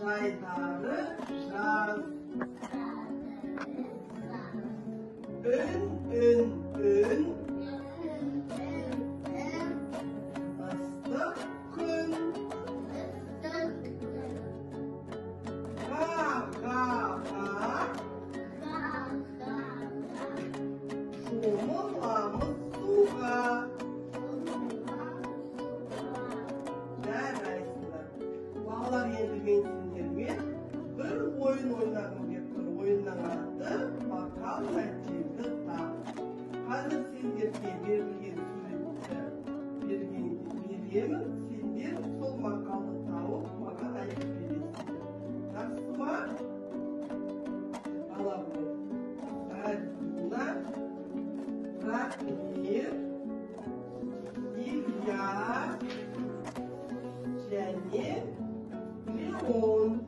Жайдары жаз. Үн, үн, үн. Ыстық күн. Ға, ға, ға. Шомыламыз суға. Жарайсыңдар. Балалар, енді мен сендермен бір ойын ойнағым келіп тұр. Ойынның аты «Мақал мәтелді тап». Қазір сендерге берілген суретті беремін. Сендер сол мақалды тауып, маған айтып бересіңдер. Жақсы ма? Ала ғой. Әлина, Ратмир, Илья және Леон.